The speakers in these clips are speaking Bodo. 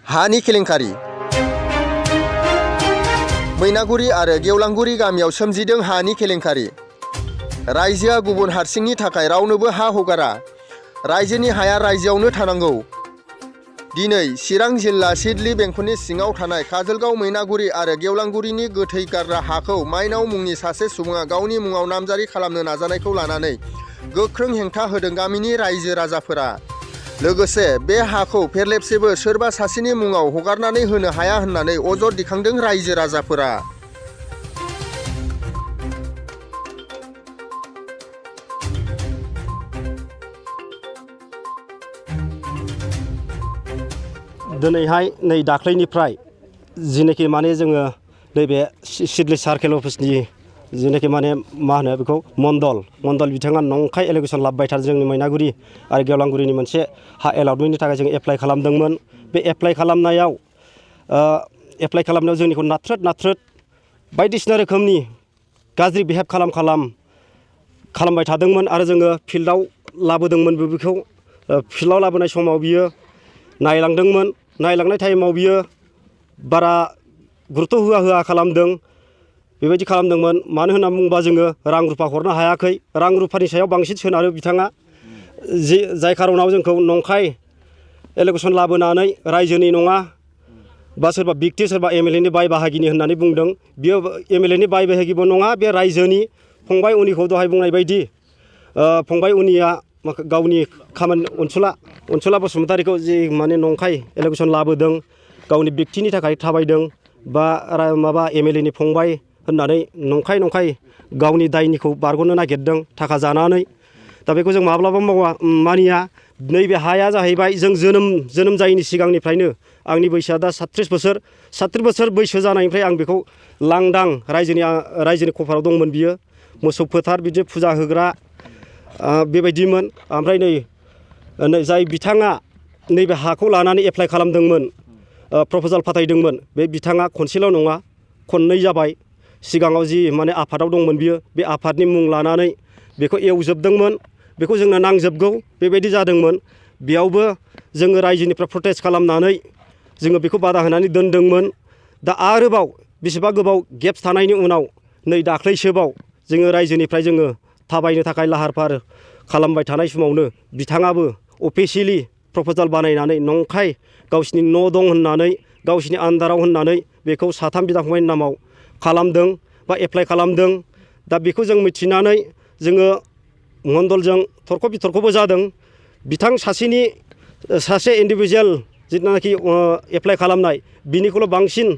हानि केलेंकारि मैनागुरि आरो गेवलांगुरि गामियाव सोमजिदों हानि केलेंकारि। रायजोआ गुबुन हारसिंनि थाखाय रावनोबो हा हगारा। रायजोनि हाया रायजोआवनो थानांगौ। दिनै चिरां जिल्ला सिडली बेंखननि सिङाव थानाय काजलगाव मैनागुरि आरो गेवलांगुरिनि गोथै गारग्रा हाखौ माइनाव मुंनि सासे सुबुङा गावनि मुङाव नामजारि खालामनो नाजानायखौ लानानै गोख्रों हेंथा होदों गामिनि रायजो राजाफोरा। लोगोसे बे हाखौ फेरलेबसेबो सोरबा सासेनि मुङाव हगारनानै होनो हाया होननानै अजद दिखांदों रायजो राजाफोरा। दिनैहाय नै दाख्लैनिफ्राय जिनेखि माने जोङो नैबे सिडली सार्केल अफिसनि जिनेखि माने मा होनो बेखौ मण्डल बिथाङा नंखाय एलिगेसन लाबोबाय थादों जोंनि मैनागुरि आरो गेवलांगुरिनि मोनसे हा एलटमेन्टनि थाखाय जों एप्लाइ खालामदोंमोन। बे एप्लाइ खालामनायाव जोंनिखौ नाथ्रोद बायदिसिना रोखोमनि गाज्रि बिहेभ खालामबाय थादोंमोन आरो जोङो फिल्डआव लाबोदोंमोन बेखौ। फिल्डआव लाबोनाय समाव बियो नायलांनाय टाइमाव बियो बारा गुरुत्व होआ खालामदों। बेबायदि खालामदोंमोन। मानो होनना बुङोबा जोङो रां रुफा हरनो हायाखै। रां रुफानि सायाव बांसिन सोनारो बिथाङा। जाय खार'नाव जोंखौ नंखाय एलिगेसन लाबोनानै रायजोनि नङा बा सोरबा बिक्ति सोरबा एमएलएनि बाय बाहागिनि होननानै बुंदों। बियो एमएलएनि बाय बाहागिबो नङा, बे रायजोनि फंबाय उनिखौ दहाय बुंनाय बायदि फंबाय उनिया गावनि खामानि अनसुला बसुमतारीखौ जि माने नंखाय एलिगेसन लाबोदों, गावनि बिक्तिनि थाखाय थाबायदों बा माबा एमएलएनि फंबाय होननानै नंखाय गावनि दायनिखौ बारग'नो नागिरदों थाखा जानानै। दा बेखौ जों माब्लाबा मानिया। नैबे हाया जाहैबाय जों जोनोम जायैनि सिगांनिफ्रायनो आंनि बैसोआ दा 37 बोसोर बैसो जानायनिफ्राय आं बेखौ लांदां रायजोनि कभाराव दंमोन बियो। मोसौ फोथार बिदि फुजा होग्रा बेबायदिमोन। ओमफ्राय नै जाय बिथाङा नैबे हाखौ लानानै एप्लाइ खालामदोंमोन, प्रप'जाल फाथायदोंमोन, बे बिथाङा खनसेल' नङा खननै जाबाय। सिगाङाव जि माने आफादाव दंमोन बियो, बे आफादनि मुं लानानै बेखौ एवजोबदोंमोन। बेखौ जोंनो नांजोबगौ बेबायदि जादोंमोन। बेयावबो जोङो रायजोनिफ्राय प्रटेस्ट खालामनानै जोङो बेखौ बादा होनानै दोनदोंमोन। दा आरोबाव बेसेबा गोबाव गेप्स थानायनि उनाव नै दाख्लैसोबाव जोङो रायजोनिफ्राय जोङो थाबायनो थाखाय लाहार फाहार खालामबाय थानाय समावनो बिथाङाबो अफिसियेलि प्रप'जाल बानायनानै नंखाय गावसिनि न' दं होननानै गावसिनि आन्दाराव होननानै बेखौ 3 बिदा फंबायनि नामाव खालामदों बा एप्लाइ खालामदों। दा बेखौ जों मिथिनानै जोङो मण्डलजों थरख' बिथरख'बो जादों। बिथां सासे इन्डिभिजुवेल जिथुनाखि एप्लाइ खालामनाय बिनिखौल' बांसिन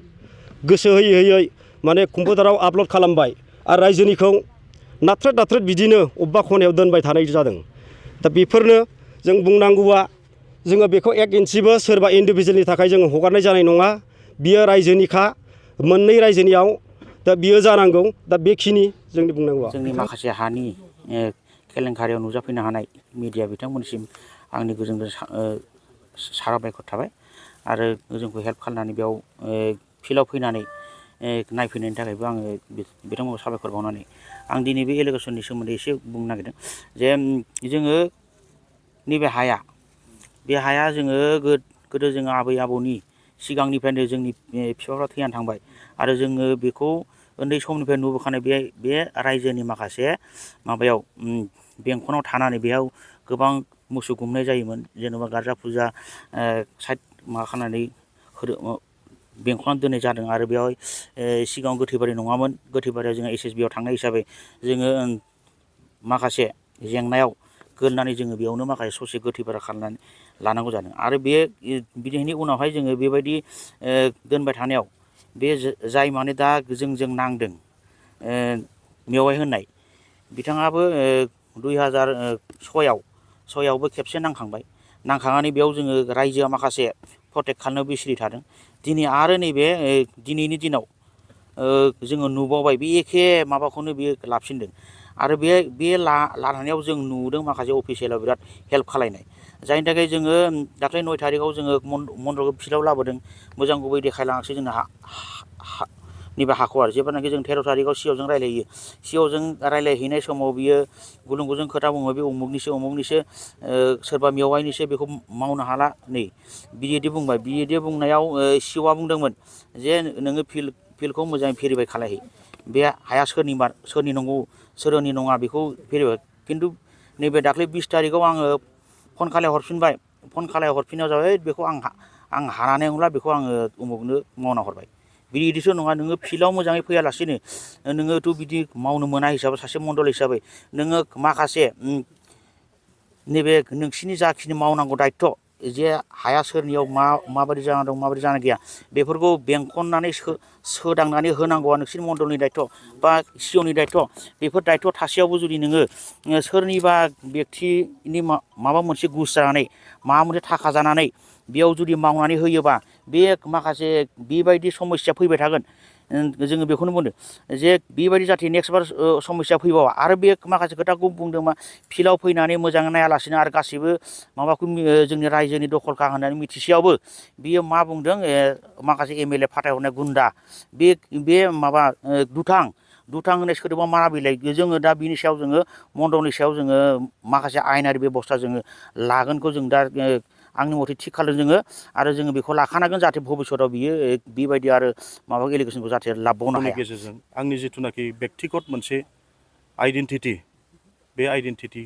गोसो होयै माने कम्पिउटाराव आपल'ड खालामबाय आरो रायजोनिखौ नाथ्रोद बिदिनो अबेबा खनायाव दोनबाय थानाय जादों। दा बेफोरनो जों बुंनांगौआ, जोङो बेखौ 1 इन्सिबो सोरबा इन्डिभिजुवेलनि थाखाय जोङो हगारनाय जानाय नङा। बियो रायजोनिखा, मोननै रायजोनियाव दा बियो जानांगौ। दा बेखिनि जोंनि बुंनांगौआ। जोंनि माखासे हानि केलेंकारियाव नुजाफैनो हानाय मिडिया बिथांमोननिसिम आंनि गोजोन साबायखर थाबाय आरो जोंखौ हेल्प खालामनानै बेयाव फिल्डआव फैनानै नायफैनायनि थाखायबो आङो बिथांमोनखौ साबायखर बावनानै आं दिनै बे एलिगेसननि सोमोन्दै एसे बुंनो नागिरदों जे जोङो नैबे हाया, बे हाया जोङो गोदो जोङो आबै आबौनि सिगांनिफ्रायनो जोंनि बिफाफ्रा थैनानै थांबाय आरो जोङो बेखौ उन्दै समनिफ्राय नुबोखानाय। बे रायजोनि माखासे माबायाव बेंखनाव थानानै बेयाव गोबां मोसौ गुमनाय जायोमोन। जेनेबा गारजा फुजा साइड माबा खालामनानै बेंखनानै दोननाय जादों आरो बेवहाय सिगाङाव गोथै बारि नङामोन। गोथै बारियाव जोङो SSB आव थांनाय हिसाबै जोङो माखासे जेंनायाव गोलैनानै जोङो बेयावनो माखासे ससे गोथै बारि खालामनानै लानांगौ जादों आरो बे बिदिनि उनावहाय जोङो बेबायदि दोनबाय थानायाव बे जाय माने दा जोंजों नांदों मेवाइ होननाय बिथाङाबो 2006आवबो खेबसे नांखांनानै बेयाव जोङो रायजोआ माखासे प्रटेक्ट खालामनायाव बिसिरि थादों। दिनै आरो नैबे दिनैनि दिनाव जोङो नुबावबाय बे एखे माबाखौनो बियो लाफिनदों आरो बे लानायाव जों नुदों माखासे अफिसियेलाव बिराद हेल्प खालायनाय। जायनि थाखाय जोङो दाख्लै 9 थारिखआव जोङो मण्डलखौ फिल्डआव लाबोदों। मोजां गुबै देखायलाङासै जोंनो नैबे हाखौ आरो जेब्लानाखि जों 13 थारिखआव सिअजों रायलायो सिअजों रायलायहैनाय समाव बियो गुलुं गुजुं खोथा बुङो बे उमुगनिसो सोरबा मेवाइनिसो बेखौ मावनो हाला नै बिदि बुंबाय बिदि बुंनायाव सिअआ बुंदोंमोन जे नोङो फिल्डखौ मोजाङै भेरिफाइ खालामहै बे हाया सोरनि नंगौ सोरनि नङा बेखौ भेरिफाइ खिन्थु नैबे दाख्लै 20 थारिखआव आङो फन खालाय हरफिननायाव जाबाय बेखौ आं हानानै नंला बेखौ आङो उमुगनो मावना हरबाय बिदिसो नङा नोङो फिल्डआव मोजाङै फैयालासिनो नोङोथ' बिदि मावनो मोना हिसाबै सासे मण्डल हिसाबै नोङो माखासे नैबे नोंसिनि जाखिनि मावनांगौ दायित्व जे हाया सोरनियाव माबायदि जाना दं माबायदि जाना गैया बेफोरखौ बेंखननानै सोदांनानै होनांगौआ नोंसिनि मण्डलनि दायित्व बा सिअनि दायित्व बेफोर दायित्व थासेयावबो जुदि नोङो सोरनिबा बेक्तिनि माबा मोनसे घुस जानानै माबा मोनसे थाखा जानानै बेयाव जुदि मावनानै होयोबा बे माखासे बेबायदि समस्या फैबाय थागोन जोङो बेखौनो बुंदों जे बेबायदि जाहाथे नेक्स्ट बार समस्या फैबावा आरो बे माखासे खोथाखौ बुंदों मा फिल्डआव फैनानै मोजाङै नायालासिनो आरो गासैबो माबाखौ जोंनि रायजोनि दखलखा होननानै मिथिसेयावबो बियो मा बुंदों माखासे MLA फाथायहरनाय गुन्दा बे माबा दुथां होननाय सोदोबा मा बिलाइ जोङो दा बिनि सायाव जोङो मण्डलनि सायाव जोङो माखासे आयेनारि बेबस्था जोङो लागोनखौ जों दा आंनि मथे थिग खालामदों जोङो आरो जोङो बेखौ लाखानांगोन जाहाथे भबिष्यताव बियो बेबायदि आरो माबा एलिगेसनखौ जाहाथे लाबबावनो हाया गेजेरजों आंनि जिथुनाखि बेक्तिगत मोनसे आइडेन्टिटि बे आइडेन्टिटि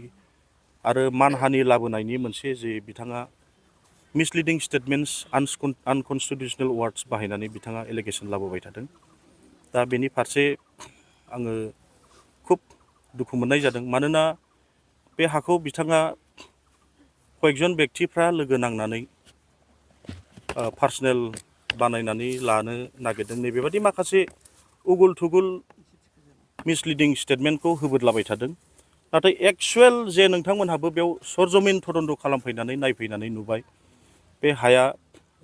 आरो मानहानि लाबोनायनि मोनसे जे बिथाङा मिसलिडिं स्टेटमेन्टस आनकनस्टिटिउसनेल वार्डस बाहायनानै बिथाङा एलिगेसन लाबोबाय थादों दा बेनि फारसे आङो खुब दुखु मोननाय जादों मानोना बे हाखौ बिथाङा कयेकजन बेक्तिफ्रा लोगो नांनानै पार्सनेल बानायनानै लानो नागिरदों नैबेबायदि माखासे उगुल थुगुल मिसलिडिं स्टेटमेन्टखौ होबोदलाबाय थादों नाथाय एक्सुवेल जे नोंथांमोनहाबो बेयाव सरजमिन तदन्त खालामफैनानै नायफैनानै नुबाय बे हाया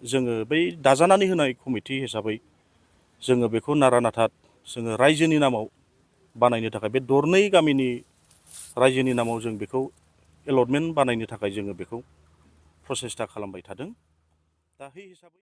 जोङो बै दाजानानै होनाय कमिटि हिसाबै जोङो बेखौ नारा-नाथा जोङो रायजोनि नामाव बानायनो थाखाय बे दरनै गामिनि रायजोनि नामाव जों बेखौ एलटमेन्ट बानायनो थाखाय जोङो बेखौ प्रसेस्ता खालामबाय थादों दा बे हिसाबै